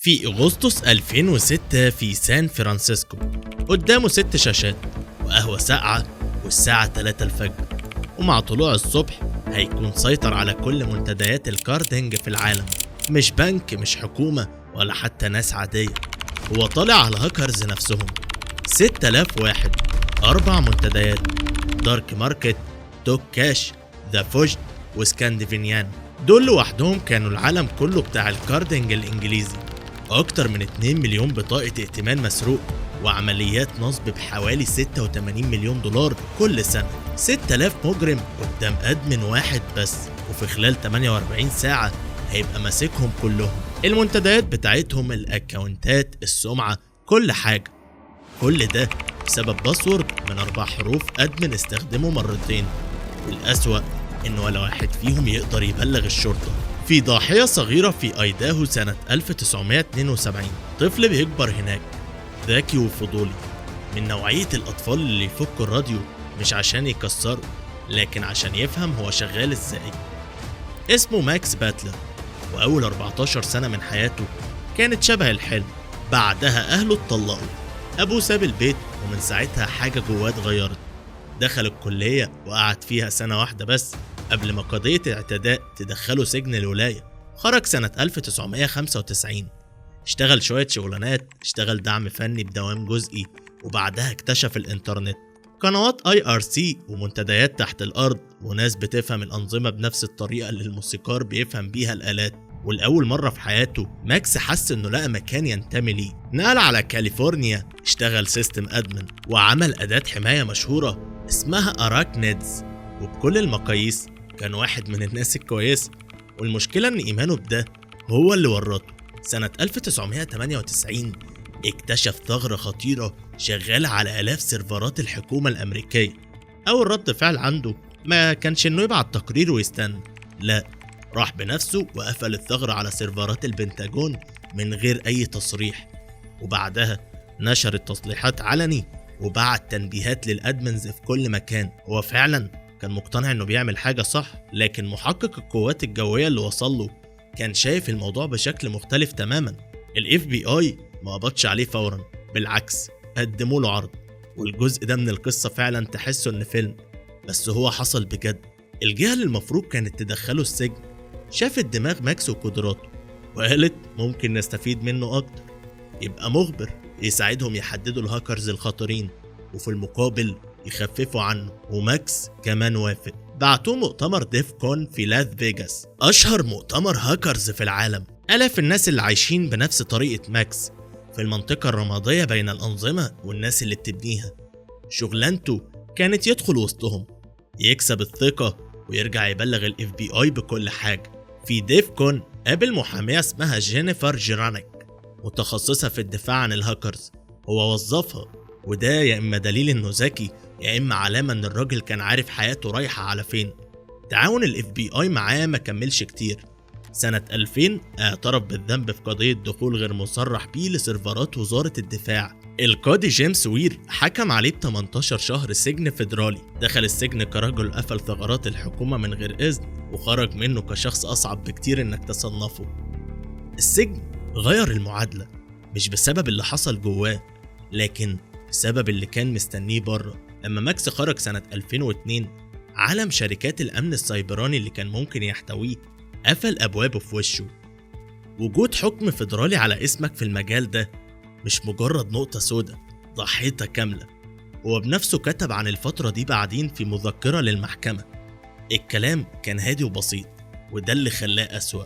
في أغسطس 2006 في سان فرانسيسكو، قدامه 6 شاشات وقهوة ساقعة والساعة 3 الفجر، ومع طلوع الصبح هيكون سيطر على كل منتديات ال carding في العالم. مش بنك، مش حكومة، ولا حتى ناس عادية، هو طالع على الهاكرز نفسهم. 6000 واحد، 4 منتديات: DarkMarket، TalkCash، The Fudge، و Scandinavian. دول لوحدهم كانوا العالم كله بتاع ال carding الإنجليزي. أكتر من 2 مليون بطاقة ائتمان مسروق وعمليات نصب بحوالي 86 مليون دولار كل سنة. 6000 مجرم قدام admin واحد بس، وفي خلال 48 ساعة هيبقى ماسكهم كلهم، المنتديات بتاعتهم، الاكونتات، السمعة، كل حاجة. كل ده بسبب password من 4 حروف admin استخدمه مرتين. والأسوأ إن ولا واحد فيهم يقدر يبلغ الشرطة. في ضاحية صغيرة في أيداهو سنة 1972، طفل بيكبر هناك، ذكي وفضولي، من نوعية الأطفال اللي يفكوا الراديو مش عشان يكسره، لكن عشان يفهم هو شغال ازاي. اسمه ماكس باتلر، وأول 14 سنة من حياته كانت شبه الحلم. بعدها أهله اتطلقوا، أبوه ساب البيت، ومن ساعتها حاجة جواه اتغيرت. دخل الكلية وقعد فيها سنة واحدة بس قبل ما قضية اعتداء تدخله سجن الولاية. خرج سنة 1995، اشتغل شوية شغلانات، اشتغل دعم فني بدوام جزئي، وبعدها اكتشف الانترنت، قنوات IRC ومنتديات تحت الارض، وناس بتفهم الانظمة بنفس الطريقة اللي الموسيقار بيفهم بيها الالات. ولأول مرة في حياته ماكس حس انه لقى مكان ينتمي ليه. نقل على كاليفورنيا، اشتغل system admin وعمل أداة حماية مشهورة اسمها ArachNets، وبكل المقاييس كان واحد من الناس الكويسة. والمشكلة ان ايمانه بده هو اللي ورطه. سنة 1998 اكتشف ثغرة خطيرة شغالة على آلاف سيرفرات الحكومة الأمريكية. أول رد فعل عنده ما كانش إنه يبعت تقرير ويستنى، لا، راح بنفسه وقفل الثغرة على سيرفرات البنتاجون من غير أي تصريح، وبعدها نشر التصليحات علني وبعت تنبيهات لل admins في كل مكان. هو فعلا كان مقتنع انه بيعمل حاجة صح، لكن محقق القوات الجوية اللي وصل له كان شايف الموضوع بشكل مختلف تماما. ال FBI ما قبضش عليه فورا، بالعكس قدموا له عرض. والجزء ده من القصة فعلا تحسه ان فيلم، بس هو حصل بجد. الجهة اللي المفروض كانت تدخله السجن شافت دماغ ماكس وقدراته وقالت ممكن نستفيد منه أكتر، يبقى مخبر يساعدهم يحددوا الهاكرز الخطيرين، وفي المقابل يخففوا عنه. وماكس كمان وافق. بعتوه مؤتمر DEF CON في لاس فيجاس، أشهر مؤتمر هاكرز في العالم. آلاف الناس اللي عايشين بنفس طريقة ماكس في المنطقة الرمادية بين الأنظمة والناس اللي بتبنيها. شغلانته كانت يدخل وسطهم، يكسب الثقة، ويرجع يبلغ ال FBI بكل حاجة. في DEF CON قابل محامية اسمها جينيفر جيرانيك، متخصصة في الدفاع عن الهاكرز. هو وظفها، وده يا إما دليل إنه ذكي، يا إما علامة إن الراجل كان عارف حياته رايحة على فين. تعاون ال FBI معاه ما كملش كتير. سنة 2000 اعترف بالذنب في قضية دخول غير مصرح بيه لسيرفرات وزارة الدفاع. القاضي جيمس وير حكم عليه ب 18 شهر سجن فيدرالي. دخل السجن كرجل قفل ثغرات الحكومة من غير إذن، وخرج منه كشخص أصعب بكتير إنك تصنفه. السجن غير المعادلة، مش بسبب اللي حصل جواه، لكن بسبب اللي كان مستنيه بره. لما ماكس خرج سنة 2002، عالم شركات الأمن السيبراني اللي كان ممكن يحتويه قفل أبوابه في وشه. وجود حكم فيدرالي على اسمك في المجال ده مش مجرد نقطة سودة، ده حيطة كاملة. هو بنفسه كتب عن الفترة دي بعدين في مذكرة للمحكمة. الكلام كان هادي وبسيط، وده اللي خلاه أسوأ.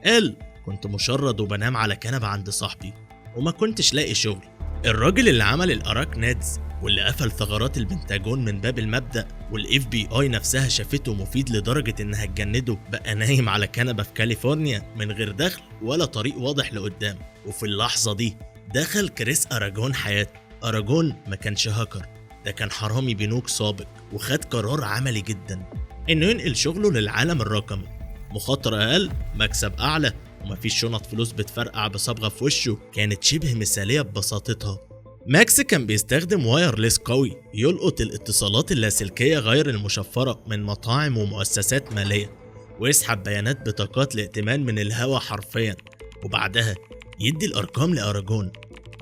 قال: كنت مشرد وبنام على كنبة عند صاحبي وما كنتش لاقي شغل. الراجل اللي عمل ال ArachNets واللي قفل ثغرات البنتاجون من باب المبدأ، وال FBI نفسها شافته مفيد لدرجة انها تجنده، بقى نايم على كنبة في كاليفورنيا من غير دخل ولا طريق واضح لقدام. وفي اللحظة دي دخل كريس اراجون حياته. اراجون ما كانش هاكر، ده كان حرامي بنوك سابق، وخد قرار عملي جدا انه ينقل شغله للعالم الرقمي. مخاطرة اقل، مكسب اعلى، ومفيش شنط فلوس بتفرقع بصبغة في وشه. كانت شبه مثالية ببساطتها. ماكس كان بيستخدم wireless قوي يلقط الاتصالات اللاسلكية غير المشفرة من مطاعم ومؤسسات مالية، ويسحب بيانات بطاقات الائتمان من الهوا حرفيا، وبعدها يدي الأرقام لأراجون،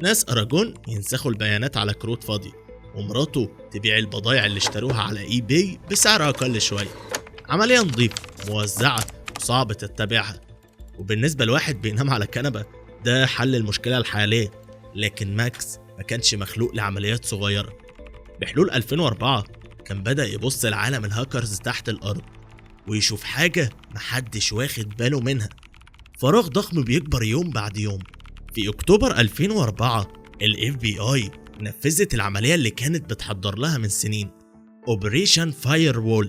ناس أراجون ينسخوا البيانات على كروت فاضية، ومراته تبيع البضايع اللي اشتروها على eBay بسعر أقل شوية. عملية نظيفة موزعة وصعب تتبعها، وبالنسبة لواحد بينام على كنبة ده حل المشكلة الحالية. لكن ماكس ما كانش مخلوق لعمليات صغيرة. بحلول 2004 كان بدأ يبص لعالم الهاكرز تحت الأرض ويشوف حاجة محدش واخد باله منها، فراغ ضخم بيكبر يوم بعد يوم. في أكتوبر 2004 ال FBI نفذت العملية اللي كانت بتحضر لها من سنين، Operation Firewall،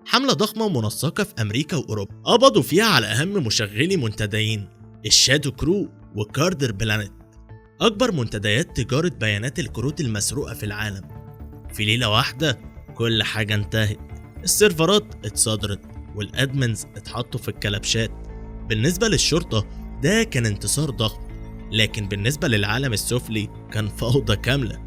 حملة ضخمة ومنسقة في أمريكا وأوروبا قبضوا فيها على أهم مشغلي منتديين ال ShadowCrew و CarderPlanet، أكبر منتديات تجارة بيانات الكروت المسروقة في العالم. في ليلة واحدة كل حاجة انتهت، السيرفرات اتصادرت وال admins اتحطوا في الكلبشات. بالنسبة للشرطة ده كان انتصار ضخم، لكن بالنسبة للعالم السفلي كان فوضى كاملة.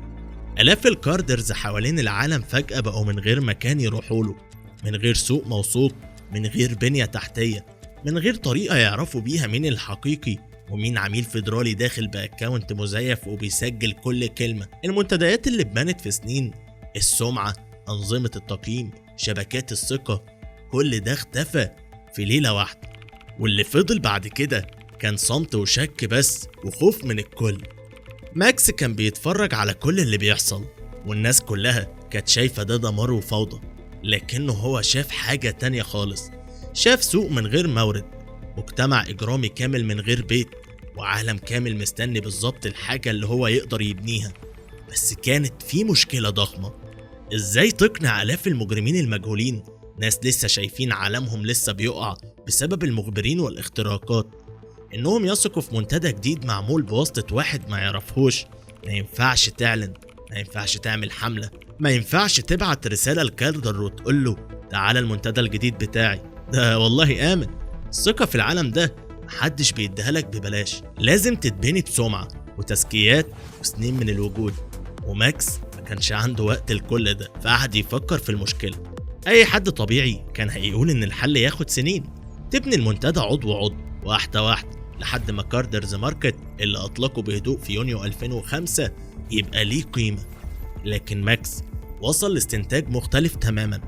آلاف ال carders حوالين العالم فجأة بقوا من غير مكان يروحوا له، من غير سوق موثوق، من غير بنية تحتية، من غير طريقة يعرفوا بيها مين الحقيقي ومين عميل فيدرالي داخل ب account مزيف وبيسجل كل كلمة. المنتديات اللي اتبنت في سنين، السمعة، أنظمة التقييم، شبكات الثقة، كل ده اختفى في ليلة واحدة. واللي فضل بعد كده كان صمت وشك بس وخوف من الكل. ماكس كان بيتفرج على كل اللي بيحصل والناس كلها كانت شايفة ده دمار وفوضى، لكنه هو شاف حاجة تانية خالص. شاف سوق من غير مورد، مجتمع إجرامي كامل من غير بيت، وعالم كامل مستني بالظبط الحاجة اللي هو يقدر يبنيها. بس كانت في مشكلة ضخمة، إزاي تقنع آلاف المجرمين المجهولين، ناس لسه شايفين عالمهم لسه بيقع بسبب المخبرين والاختراقات، إنهم يثقوا في منتدى جديد معمول بواسطة واحد ما يعرفهوش؟ ما ينفعش تعلن، ما ينفعش تعمل حملة، ما ينفعش تبعت رسالة ل carder وتقول له تعالى المنتدى الجديد بتاعي ده والله آمن. الثقة في العالم ده محدش بيديها لك ببلاش، لازم تتبني بسمعة وتزكيات وسنين من الوجود. وماكس ما كانش عنده وقت لكل ده، فقعد يفكر في المشكلة. أي حد طبيعي كان هيقول إن الحل ياخد سنين، تبني المنتدى عضو عضو واحدة واحدة لحد ما Carders Market اللي أطلقه بهدوء في يونيو 2005 يبقى ليه قيمة. لكن ماكس وصل لاستنتاج مختلف تماما.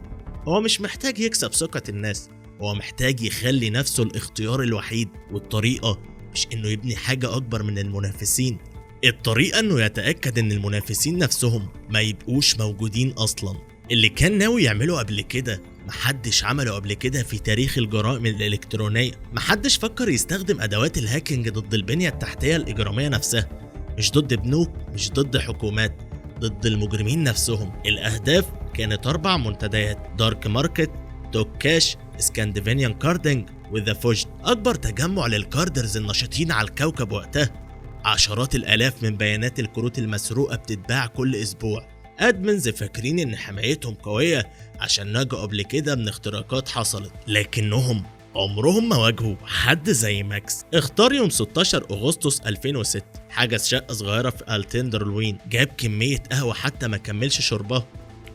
هو مش محتاج يكسب ثقة الناس، هو محتاج يخلي نفسه الاختيار الوحيد. والطريقة مش إنه يبني حاجة أكبر من المنافسين، الطريقة إنه يتأكد إن المنافسين نفسهم ما يبقوش موجودين أصلا. اللي كان ناوي يعمله قبل كده محدش عمله قبل كده في تاريخ الجرائم الإلكترونية. محدش فكر يستخدم أدوات ال hacking ضد البنية التحتية الإجرامية نفسها، مش ضد بنوك، مش ضد حكومات، ضد المجرمين نفسهم. الأهداف كانت 4 منتديات: DarkMarket، TalkCash، Scandinavian Carding، و The Fudge، أكبر تجمع لل carders النشيطين على الكوكب وقتها. عشرات الآلاف من بيانات الكروت المسروقة بتتباع كل أسبوع. admins فاكرين إن حمايتهم قوية عشان نجوا قبل كده من اختراقات حصلت، لكنهم عمرهم ما واجهوا حد زي ماكس. اختار يوم 16 أغسطس 2006، حجز شقة صغيرة في التندرلوين، جاب كمية قهوة حتى ما كملش شربها،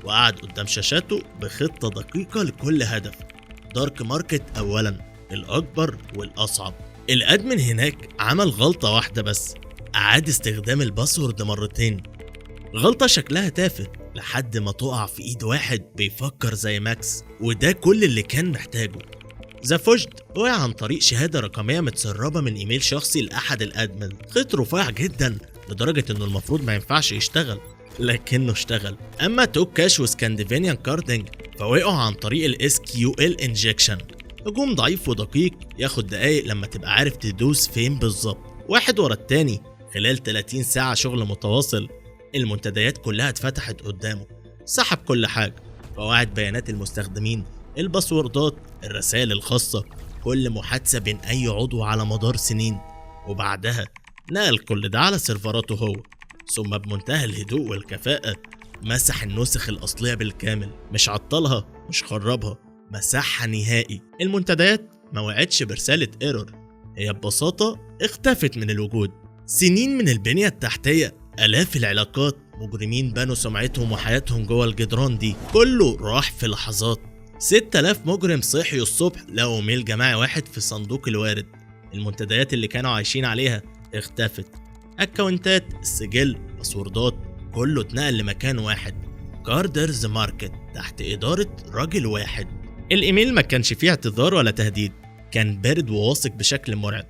وقعد قدام شاشاته بخطة دقيقة لكل هدف. DarkMarket أولا، الأكبر والأصعب. ال admin هناك عمل غلطة واحدة بس، أعاد استخدام ال password مرتين. غلطة شكلها تافه لحد ما تقع في ايد واحد بيفكر زي ماكس، وده كل اللي كان محتاجه. The Fudge وقع عن طريق شهادة رقمية متسربة من ايميل شخصي لأحد ال admin. خيط رفيع جدا لدرجة انه المفروض ما ينفعش يشتغل، لكنه اشتغل. اما TalkCash و Scandinavian Carding فوقعوا عن طريق ال SQL injection، هجوم ضعيف ودقيق ياخد دقايق لما تبقى عارف تدوس فين بالظبط. واحد ورا التاني خلال 30 ساعة شغل متواصل المنتديات كلها اتفتحت قدامه. سحب كل حاجة، قواعد بيانات المستخدمين، الباسوردات، الرسائل الخاصة، كل محادثة بين أي عضو على مدار سنين. وبعدها نقل كل ده على سيرفراته هو، ثم بمنتهى الهدوء والكفاءة مسح النسخ الأصلية بالكامل، مش عطلها، مش خربها، مسحها نهائي. المنتديات ما وقعتش برسالة error، هي ببساطة اختفت من الوجود. سنين من البنية التحتية، آلاف العلاقات، مجرمين بنوا سمعتهم وحياتهم جوه الجدران دي، كله راح في لحظات. 6000 مجرم صحيوا الصبح لقوا mail جماعي واحد في صندوق الوارد. المنتديات اللي كانوا عايشين عليها اختفت. أكونتات، السجل، باسوردات، كله اتنقل لمكان واحد، Carders Market، تحت إدارة راجل واحد. الإيميل ما كانش فيه اعتذار ولا تهديد، كان بارد وواثق بشكل مرعب.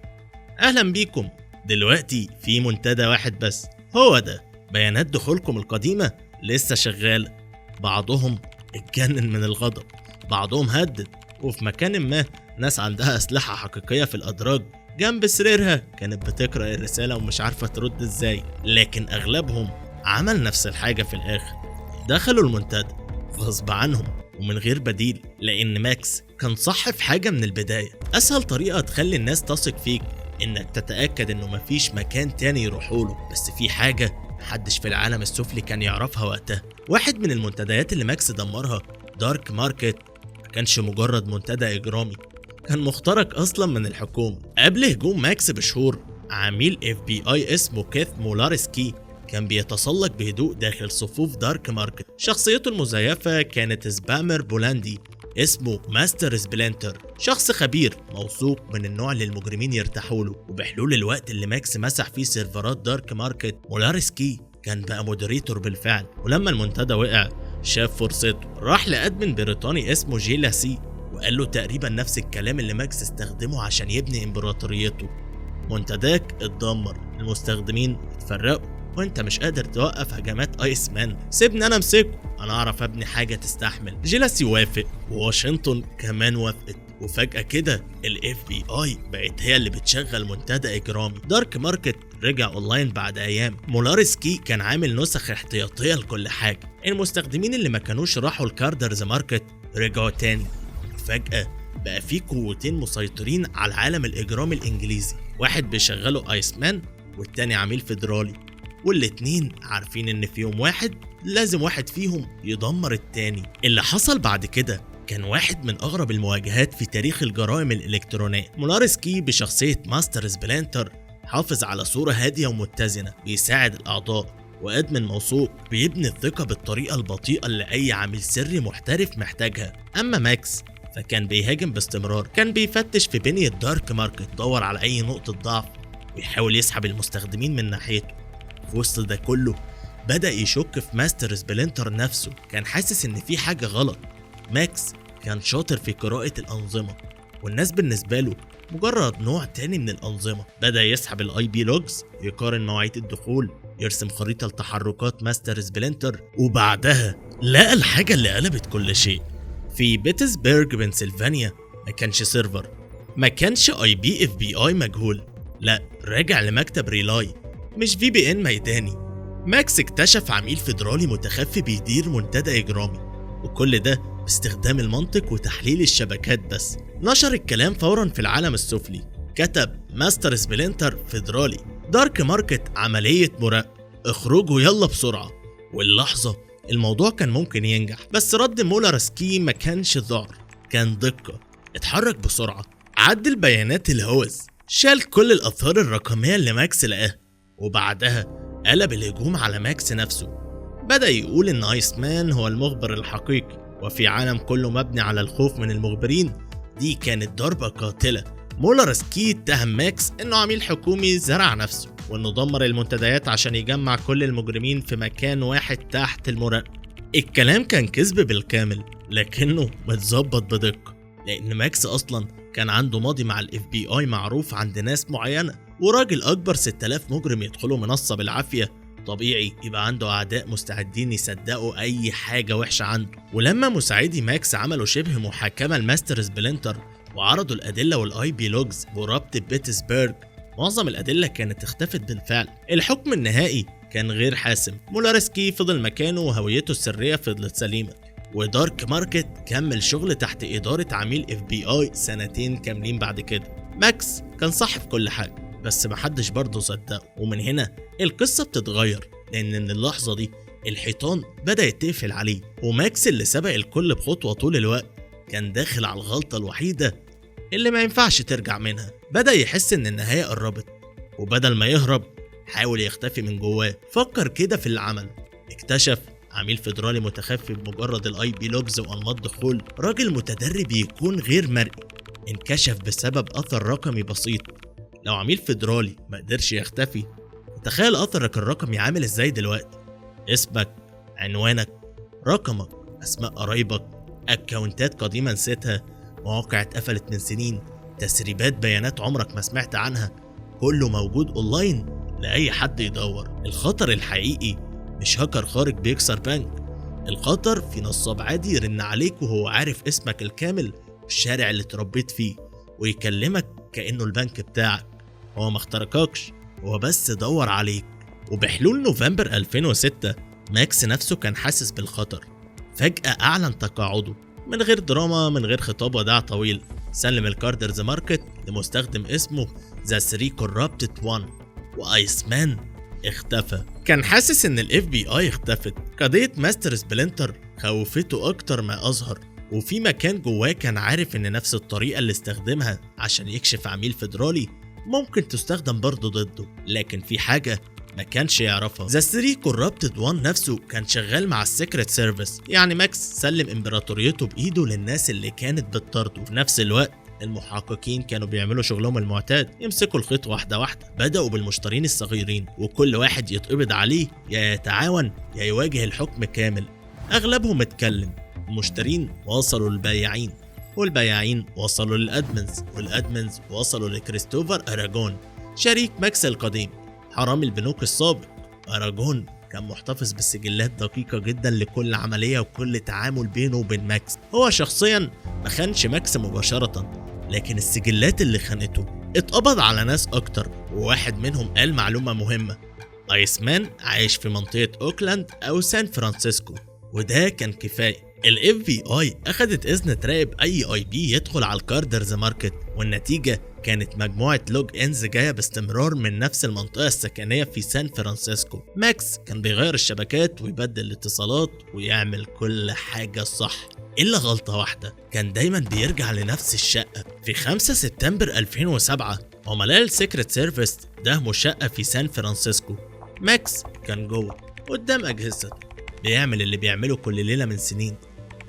أهلا بيكم، دلوقتي في منتدى واحد بس، هو ده. بيانات دخولكم القديمة لسه شغالة. بعضهم اتجنن من الغضب، بعضهم هدد، وفي مكان ما ناس عندها أسلحة حقيقية في الأدراج جنب سريرها كانت بتقرأ الرسالة ومش عارفة ترد ازاي. لكن أغلبهم عمل نفس الحاجة في الآخر، دخلوا المنتدى غصب عنهم ومن غير بديل، لأن ماكس كان صح في حاجة من البداية. أسهل طريقة تخلي الناس تثق فيك إنك تتأكد إنه مفيش مكان تاني يروحوله. بس في حاجة محدش في العالم السفلي كان يعرفها وقتها. واحد من المنتديات اللي ماكس دمرها، Dark Market، ما كانش مجرد منتدى إجرامي، كان مخترق أصلا من الحكومة. قبل هجوم ماكس بشهور، عميل FBI اسمه كيث مولارسكي كان بيتسلق بهدوء داخل صفوف Dark Market. شخصيته المزيفة كانت spammer بولندي اسمه Master Splyntr، شخص خبير موثوق من النوع اللي المجرمين يرتاحوا له. وبحلول الوقت اللي ماكس مسح فيه سيرفرات Dark Market، مولارسكي كان بقى moderator بالفعل. ولما المنتدى وقع شاف فرصته، راح ل admin بريطاني اسمه جيلاسي وقال له تقريبا نفس الكلام اللي ماكس استخدمه عشان يبني امبراطوريته. منتداك اتدمر، المستخدمين اتفرقوا، وانت مش قادر توقف هجمات Iceman، سيبني انا امسكه، انا اعرف ابني حاجه تستحمل. جيلاسي وافق، وواشنطن كمان وافقت، وفجأة كده ال FBI بقت هي اللي بتشغل منتدى اجرامي. Dark Market رجع اونلاين بعد ايام. مولارسكي كان عامل نسخ احتياطية لكل حاجة. المستخدمين اللي ما كانوش راحوا ال Carders Market رجعوا تاني. فجأة بقى في قوتين مسيطرين على العالم الاجرامي الانجليزي، واحد بيشغله Iceman والتاني عميل فيدرالي، والاتنين عارفين ان في يوم واحد لازم واحد فيهم يدمر التاني. اللي حصل بعد كده كان واحد من أغرب المواجهات في تاريخ الجرائم الإلكترونية. مولارسكي بشخصية Master Splyntr حافظ على صورة هادية ومتزنة، بيساعد الأعضاء، و admin موثوق بيبني الثقة بالطريقة البطيئة اللي أي عميل سري محترف محتاجها. أما ماكس فكان بيهاجم باستمرار، كان بيفتش في بنية Dark Market، دور على أي نقطة ضعف ويحاول يسحب المستخدمين من ناحيته. في وسط ده كله بدأ يشك في Master Splyntr نفسه، كان حاسس إن في حاجة غلط. ماكس كان شاطر في قراءة الأنظمة، والناس بالنسبة له مجرد نوع تاني من الأنظمة. بدأ يسحب ال IP logs، يقارن مواعيد الدخول، يرسم خريطة لتحركات Master Splyntr، وبعدها لقى الحاجة اللي قلبت كل شيء. في بيتسبرج بنسلفانيا ما كانش server، ما كانش IP FBI مجهول، لا، راجع لمكتب relay، مش VPN ميداني. ماكس اكتشف عميل فيدرالي متخفي بيدير منتدى إجرامي، وكل ده باستخدام المنطق وتحليل الشبكات بس. نشر الكلام فورا في العالم السفلي، كتب Master Splyntr فيدرالي، Dark Market عملية مراقبة، اخرجوا يلا بسرعة. واللحظة الموضوع كان ممكن ينجح، بس رد مولارسكي ما كانش ذعر، كان دقة. اتحرك بسرعة، عدل بيانات الهوز، شال كل الآثار الرقمية اللي ماكس لقاها، وبعدها قلب الهجوم على ماكس نفسه. بدأ يقول إن Iceman هو المخبر الحقيقي، وفي عالم كله مبني على الخوف من المخبرين دي كانت ضربة قاتلة. مولارسكي اتهم ماكس إنه عميل حكومي زرع نفسه، وإنه دمر المنتديات عشان يجمع كل المجرمين في مكان واحد تحت المراقبة. الكلام كان كذب بالكامل، لكنه متظبط بدقة، لأن ماكس أصلا كان عنده ماضي مع ال FBI معروف عند ناس معينة، وراجل أكبر 6000 مجرم يدخلوا منصة بالعافية، طبيعي يبقى عنده أعداء مستعدين يصدقوا أي حاجة وحشة عنده. ولما مساعدي ماكس عملوا شبه محاكمة ل Master Splyntr وعرضوا الأدلة وال IP logs وربط بيتسبرج، معظم الأدلة كانت اختفت بالفعل. الحكم النهائي كان غير حاسم، مولارسكي فضل مكانه وهويته السرية فضلت سليمة، و Dark Market كمل شغل تحت إدارة عميل FBI سنتين كاملين بعد كده. ماكس كان صح في كل حاجة، بس محدش برضه صدقه. ومن هنا القصة بتتغير، لأن من اللحظة دي الحيطان بدأت تقفل عليه، وماكس اللي سبق الكل بخطوة طول الوقت كان داخل على الغلطة الوحيدة اللي ما ينفعش ترجع منها. بدأ يحس إن النهاية قربت، وبدل ما يهرب حاول يختفي من جواه. فكر كده في اللي عمله، اكتشف عميل فيدرالي متخفي بمجرد ال IP logs وانماط دخول، راجل متدرب يكون غير مرئي، انكشف بسبب اثر رقمي بسيط. لو عميل فيدرالي ما قدرش يختفي، تخيل أثرك الرقمي عامل ازاي دلوقتي. اسمك، عنوانك، رقمك، أسماء قرايبك، أكونتات قديمة نسيتها، مواقع اتقفلت من سنين، تسريبات بيانات عمرك ما سمعت عنها، كله موجود أونلاين لأي حد يدور. الخطر الحقيقي مش هاكر خارق بيكسر بنك، الخطر في نصاب عادي يرن عليك وهو عارف اسمك الكامل والشارع اللي اتربيت فيه ويكلمك كأنه البنك بتاعك. هو ما اخترقكش، هو بس دور عليك. وبحلول نوفمبر 2006 ماكس نفسه كان حاسس بالخطر. فجأة أعلن تقاعده من غير دراما، من غير خطاب وداع طويل. سلم ال Carders Market لمستخدم اسمه The 3 Corrupted 1، وآيس مان اختفى. كان حاسس ان ال FBI اختفت. قضية ماستر سبلنتر خوفته اكتر ما اظهر، وفي مكان جواه كان عارف ان نفس الطريقة اللي استخدمها عشان يكشف عميل فيدرالي ممكن تستخدم برضه ضده. لكن في حاجة ما كانش يعرفها، The 3 Corrupted 1 نفسه كان شغال مع ال Secret Service. يعني ماكس سلم امبراطوريته بايده للناس اللي كانت بتطارده. في نفس الوقت المحققين كانوا بيعملوا شغلهم المعتاد، يمسكوا الخيط واحدة واحدة. بدأوا بالمشترين الصغيرين، وكل واحد يتقبض عليه يا يتعاون يا يواجه الحكم كامل. أغلبهم اتكلم. المشترين وصلوا للبياعين، والبياعين وصلوا لل admins، وال admins وصلوا لكريستوفر أراجون شريك ماكس القديم، حرامي البنوك السابق. أراجون كان محتفظ بالسجلات دقيقة جدا لكل عملية وكل تعامل بينه وبين ماكس. هو شخصيا ما خانش ماكس مباشرة، لكن السجلات اللي خانته. اتقبض على ناس أكتر، وواحد منهم قال معلومة مهمة: آيس مان عايش في منطقة أوكلاند أو سان فرانسيسكو، وده كان كفاية. ال FBI أخدت إذن تراقب أي IP يدخل على ال Carders Market، والنتيجة كانت مجموعة logins جاية باستمرار من نفس المنطقة السكنية في سان فرانسيسكو. ماكس كان بيغير الشبكات ويبدل الاتصالات ويعمل كل حاجة صح إلا غلطة واحدة، كان دايما بيرجع لنفس الشقة. في 5 سبتمبر 2007 عملاء ال Secret Service داهموا شقة في سان فرانسيسكو. ماكس كان جوه قدام أجهزته بيعمل اللي بيعمله كل ليلة من سنين.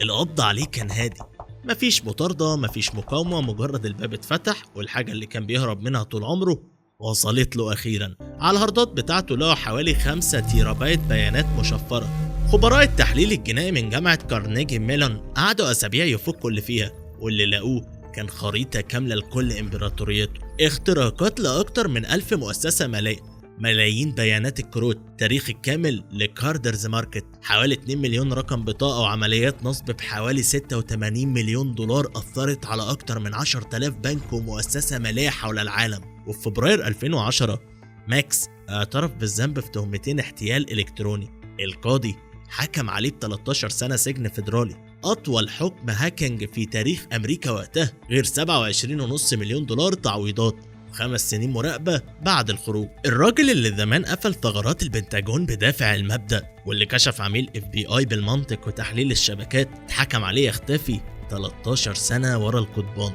القبض عليه كان هادي، مفيش مطاردة، مفيش مقاومة، مجرد الباب اتفتح والحاجة اللي كان بيهرب منها طول عمره وصلت له أخيرا. على الهاردات بتاعته لقوا حوالي 5 تيرابايت بيانات مشفرة. خبراء التحليل الجنائي من جامعة كارنيجي ميلون قعدوا أسابيع يفكوا اللي فيها، واللي لقوه كان خريطة كاملة لكل إمبراطوريته، اختراقات لأكتر من 1000 مؤسسة مالية، ملايين بيانات الكروت، تاريخ الكامل ل Carders Market، حوالي 2 مليون رقم بطاقة وعمليات نصب بحوالي 86 مليون دولار أثرت على أكتر من 10,000 بنك ومؤسسة مالية حول العالم. وفي فبراير 2010 ماكس اعترف بالذنب في تهمتين احتيال إلكتروني. القاضي حكم عليه ب 13 سنة سجن فيدرالي، أطول حكم hacking في تاريخ أمريكا وقتها، غير 27.5 مليون دولار تعويضات و5 سنين مراقبة بعد الخروج. الراجل اللي زمان قفل ثغرات البنتاجون بدافع المبدأ، واللي كشف عميل FBI بالمنطق وتحليل الشبكات، اتحكم عليه يختفي 13 سنة ورا القضبان.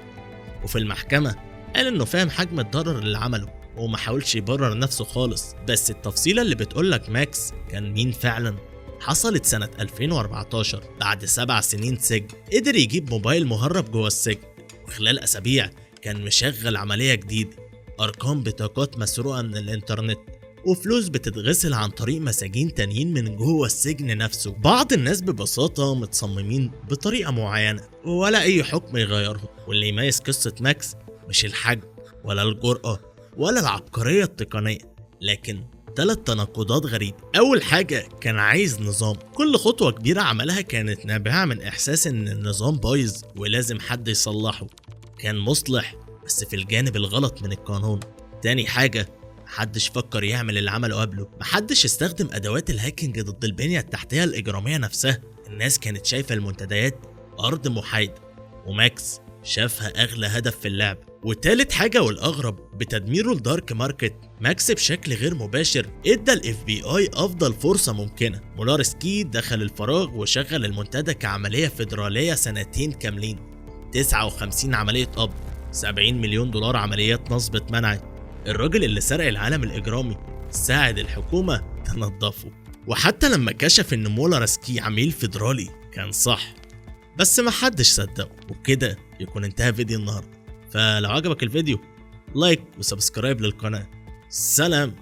وفي المحكمة قال انه فاهم حجم الضرر اللي عمله وما حاولش يبرر نفسه خالص. بس التفصيلة اللي بتقولك ماكس كان مين فعلا حصلت سنة 2014 بعد 7 سنين سجن. قدر يجيب موبايل مهرب جوه السجن، وخلال أسابيع كان مشغل عملية جديدة، أرقام بطاقات مسروقة من الإنترنت وفلوس بتتغسل عن طريق مساجين تانيين من جوه السجن نفسه. بعض الناس ببساطة متصممين بطريقة معينة ولا أي حكم يغيرهم. واللي يميز قصة ماكس مش الحجم ولا الجرأة ولا العبقرية التقنية، لكن 3 تناقضات غريبة. أول حاجة، كان عايز نظام. كل خطوة كبيرة عملها كانت نابعة من إحساس إن النظام بايظ ولازم حد يصلحه. كان مصلح بس في الجانب الغلط من القانون. تاني حاجة، محدش فكر يعمل اللي عمله قبله، محدش استخدم أدوات ال hacking ضد البنية التحتية الإجرامية نفسها. الناس كانت شايفة المنتديات أرض محايدة، وماكس شافها أغلى هدف في اللعب. وتالت حاجة والأغرب، بتدميره ال dark market، ماكس بشكل غير مباشر ادى ال FBI افضل فرصة ممكنة. مولارسكي دخل الفراغ وشغل المنتدى كعملية فيدرالية سنتين كاملين، 59 عملية قبض، 70 مليون دولار عمليات نصب اتمنعت. الراجل اللي سرق العالم الإجرامي ساعد الحكومة تنظفه. وحتى لما كشف إن مولارسكي عميل فيدرالي كان صح، بس محدش صدقه. وبكده يكون انتهى فيديو النهارده. فلو عجبك الفيديو like و subscribe للقناة. سلام.